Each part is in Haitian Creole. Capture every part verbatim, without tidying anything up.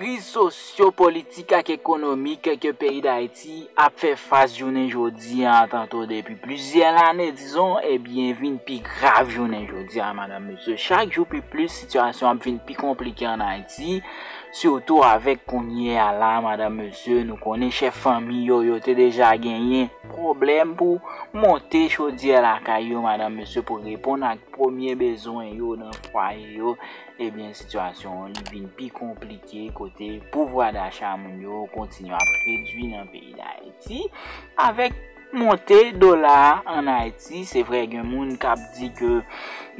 Kriz sosyo-politik ak ekonomik ke peyi Dayiti ap fè fas jounen jodi a, tanto depi plizyè lane, dizon, ebyen, vin pi grav jounen jodi a, madanm, mesye. Chak jou pi plis, sitiyasyon ap vin pi konplike ann Ayiti, sitou avèk kounye a la, madanm, mesye, nou konnen chèf fanmi yo, yo te deja genyen pwoblèm pou monte chodyè lakay yo, madanm, mesye, pou reponn ak premye bezwen yo nan fwaye yo, ebyen, sitiyasyon an li vin pi konplike kote pouvwa dacha moun yo kontinye ap redui nan peyi Dayiti. Avèk monte dola a ann Ayiti, se vre gen moun k ap di ke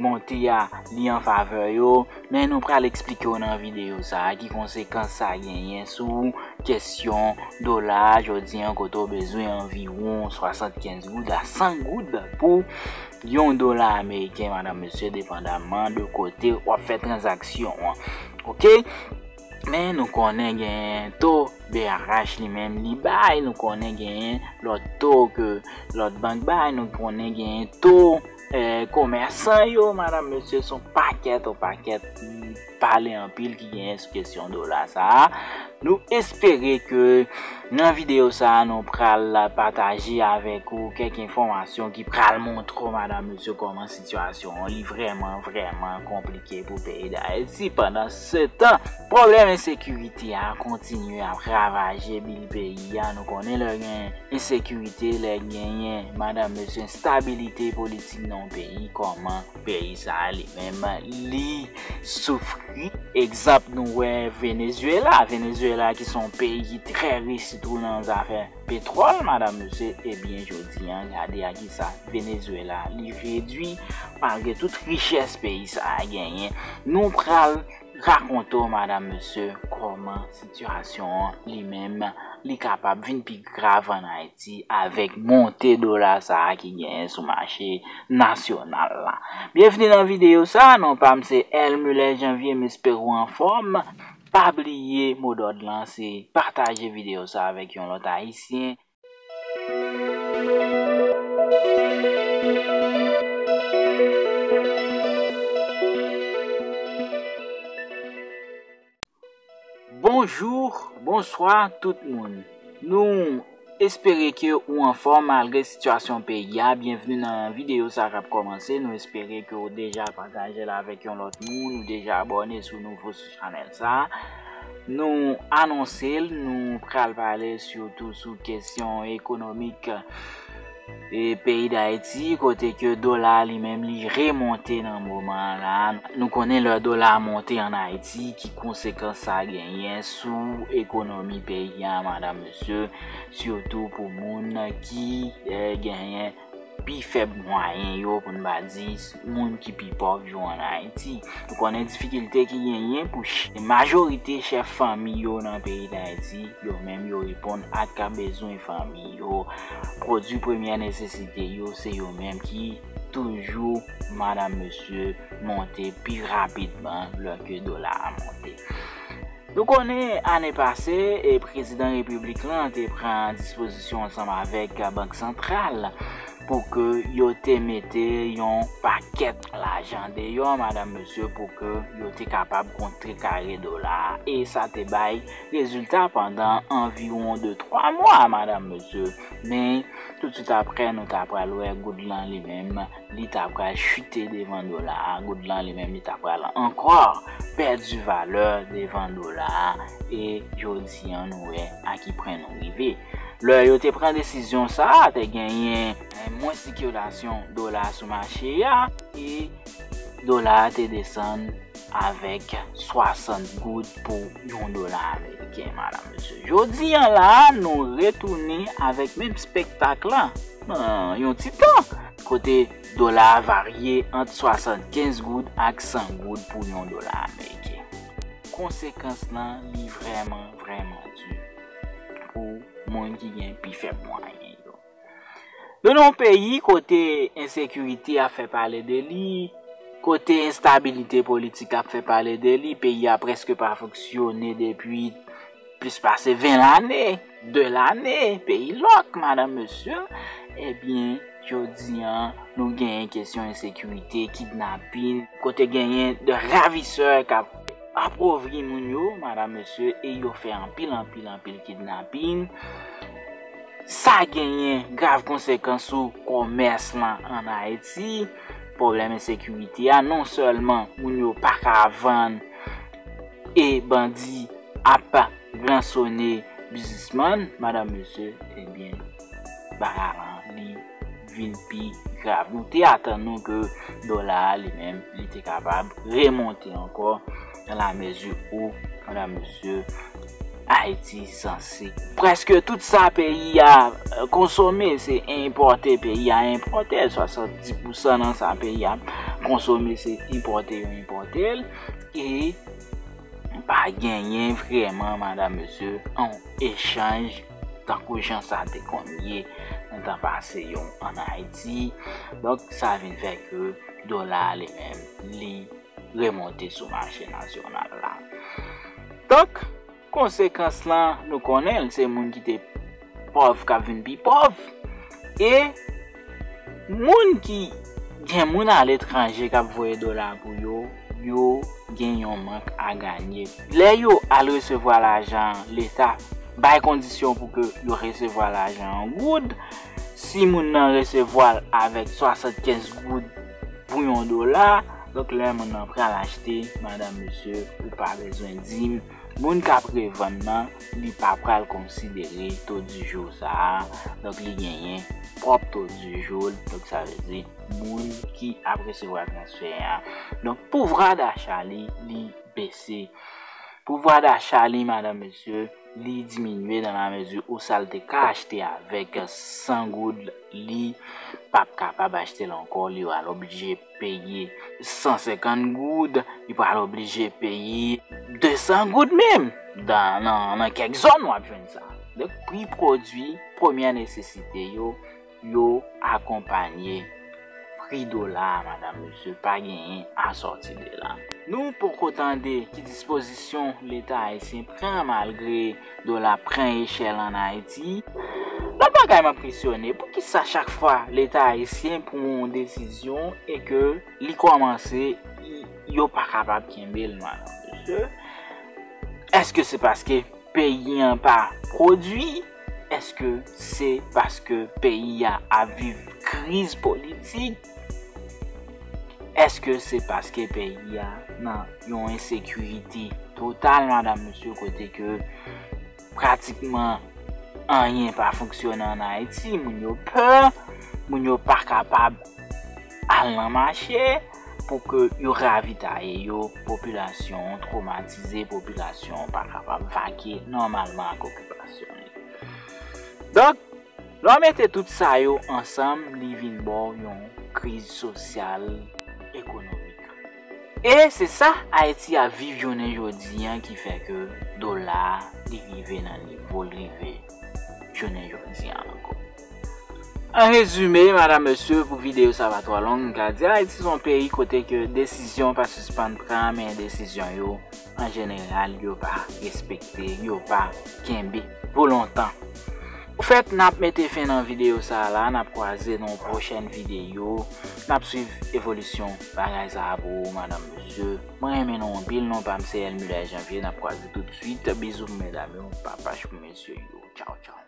monte a li an favè yo, men nou pral eksplike w nan videyo sa a ki konsekans sa genyen sou kesyon dola a jodi an, kote w bezwen anviwon swasannkenz goud a san goud pou yon dola ameriken, madanm, mesye, depandamman de kote w ap fè tranzaksyon an. Oke? Men nou konnen genyen to B R H li menm li bay, nou konnen genyen lòt to ke lòt bank bay, nou konnen genyen to, eh, komèsan yo, madanm, mesye, se yon pakèt, yon pakèt, mm, pale anpil ki genyen sou kesyon dola sa a. Nou espere ke nan videyo sa a, nou pral pataje avèk ou kèk enfòmasyon ki pral montre w, madanm, mesye, kòman sitiyasyon an li vrèman, vrèman konplike pou peyi Dayiti. Pandan se tan, pwoblèm ensekirite a kontinye ap ravaje bil peyi a. Nou konnen lè gen ensekirite, lè genyen, madanm, mesye, enstabilite politik nan yon peyi, kòman peyi sa a li menm li soufri. Egzanp, nou wè Venezuela. Venezuela ki se yon peyi ki trè rich, sitou nan zafè petwòl, madanm, mesye, ebyen, jodi an, gade a kisa Venezuela li redui, malgre tout richès peyi sa a genyen. Nou pral rakonte w, madanm, mesye, kòman sitiyasyon an li menm li kapab vin pi grav ann Ayiti avèk monte dola sa a ki genyen sou mache nasyonal la. Byenvni nan videyo sa a, non pa m se L Muller Janvier, m espere w anfòm. Pa bliye modòd lan se pataje videyo sa a avèk yon lòt Ayisyen. Bonjou, bonswa tout moun. Nou espere ke ou anfòm malgre sitiyasyon peyi a. Byenvni nan videyo sa k ap kòmanse. Nou espere ke w deja pataje l avèk yon lòt moun, ou deja abòne si w nouvo sou chanèl sa. Nou anonse l, nou pral pale sitou sou kesyon ekonomik e peyi Dayiti, kote ke dola li menm li remonte nan moman an la. Nou konnen lè dola a monte ann Ayiti, ki konsekans sa genyen sou ekonomi peyi a, madanm, mesye, sitou pou moun ki, eh, genyen pi fèb mwayen yo, pou n pa di moun ki pi pòv yo ann Ayiti. Nou konnen difikilte ki genyen pou ch-, majorite chèf fanmi yo nan peyi Dayiti, yo menm yo reponn ak bezwen fanmi yo. Pwodui premyè nesesite yo, se yo menm ki toujou, madanm, mesye, monte pi rapidman lè ke dola a monte. Nou konnen ane pase, e prezidan repiblik lan te pran dispozisyon ansanm avèk Bank Santral pou ke yo te mete yon pakèt lajan deyò, madanm, mesye, pou ke yo te kapab kontrekare dola a. E sa te bay rezilta pandan anviwon de twa mwa, madanm, mesye. Men, toutswit apre, nou ta pral wè goud lan li menm, li ta pral chite devan dola a. Goud lan li menm, li ta pral ankò pèdi valè devan dola a. E jodi an, nou wè a ki pwen nou rive. Lè yo te pran desizyon sa a, te genyen mwens sikilasyon dola sou mache a, e dola a te desann avèk swasant goud pou yon dola ameriken, madanm, mesye. Jodi an la, nou retounen avèk menm espektak la nan yon ti tan, kote dola a varye ant swasannkenz goud ak san goud pou yon dola ameriken. Konsekans lan, li vrèman, vrèman di pou moun ki gen pi fèb mwayen yo. Nou nan yon peyi kote ensekirite ap fè pale de li, kote enstabilite politik ap fè pale de li, peyi a prèske pa fonksyone depi plis pase ven lane, de lane, peyi lòk, madanm, mesye. Ebyen, jodi an, nou genyen kesyon ensekirite, kidnapin, kote genyen de ravisè k ap apovri moun yo, madanm, mesye, e yo fè anpil, anpil, anpil kidnapin. Sa genyen grav konsekans sou kòmès lan ann Ayiti. Pwoblèm ensekirite a, non sèlman moun yo pa ka vann e bandi ap ransone biznismann, madanm, mesye, ebyen, bagay lan, li vin pi grav. Nou te atann nou ke dola a, li menm, li te kapab remonte ankò nan lamezi ou, madanm, mesye, Ayiti sanse. Prèske tout sa peyi a, euh, konsome, se enpòte. Peyi a enpòte l. Swasanndis pousan nan sa peyi a konsome, se enpòte yo enpòte l. E pa genyen vrèman, madanm, mesye, yon echanj tankou jan sa te konn ye nan tan pase yo ann Ayiti. Donk, sa vin fè ke dola a li menm, li remonte sou mache nasyonal la. Donk, konsekans lan, nou konnen l, se moun ki te pòv k ap vin pi pòv. E moun ki gen moun aletranje k ap voye dola pou yo, yo gen yon mank a ganye. Lè yo al resevwa lajan an, Leta bay kondisyon pou ke yo resevwa lajan an goud. Si moun nan resevwa l avèk swasannkenz goud pou yon dola, donk lè moun nan pral achte, madanm, mesye, ou pa bezwen di m, moun k ap revann nan, li pa pral konsidere to di jou sa a. Donk, li genyen pwòp to di jou l. Donk, sa vle di, moun ki ap resevwa transfè a. Donk, pouvwa dacha li, li bese. Pouvwa dacha li, madanm, mesye, li diminye dan lamezi ou sa l te ka achte avèk san goud, li p ap kapab achte l ankò, li pral oblije peye san senkant goud, li pral oblije peye de san goud menm. Dan, nan, nan kèk zòn, w ap jwenn sa. Donk, pri pwodui premyè nesesite yo, yo akonpanye pri dola a, madanm, mesye, pa genyen a sòti de la. Nou poko tande ki dispozisyon Leta ayisyen pran malgre dola pran echèl ann Ayiti. Lòt bagay m enpresyone, poukisa chak fwa Leta ayisyen pran yon desizyon e ke li kòmanse, y-, yo pa kapab kenbe l, madanm, mesye? Èske se paske peyi an pa pwodui? Èske se paske peyi a ap viv kriz politik? Èske se paske peyi a nan yon ensekirite total, madanm, mesye, kote ke pratikman anyen pa fonksyone ann Ayiti, moun yo pè, moun yo pa kapab al nan mache pou ke yo ravitaye yo, popilasyon an twomatize, popilasyon an pa kapab vake nòmalman ak okipasyon li. Donk, lè w mete tout sa yo ansanm, li vin ba w yon kriz sosyal, ekonomik. E se sa Ayiti ap viv jounen jodi an ki fè ke dola a, li rive nan nivo l rive jounen jodi an ankò. An rezime, madanm, mesye, pou videyo sa pa twò long, m ka di Ayiti se yon peyi kote ke desizyon pa sispann pran, men desizyon yo, an jeneral, yo pa respekte, yo pa kenbe pou lontan. Anfèt, n ap mete fen nan videyo sa a la, n ap kwaze nan yon pwochèn videyo, n ap swiv evolisyon bagay sa a pou ou, madanm, mesye. Mwen renmen nou anpil, non pa m se Elmiller Janvier, n ap kwaze toutswit. Bizou pou medam yo, papach pou mesye yo. Tchaw, tchaw.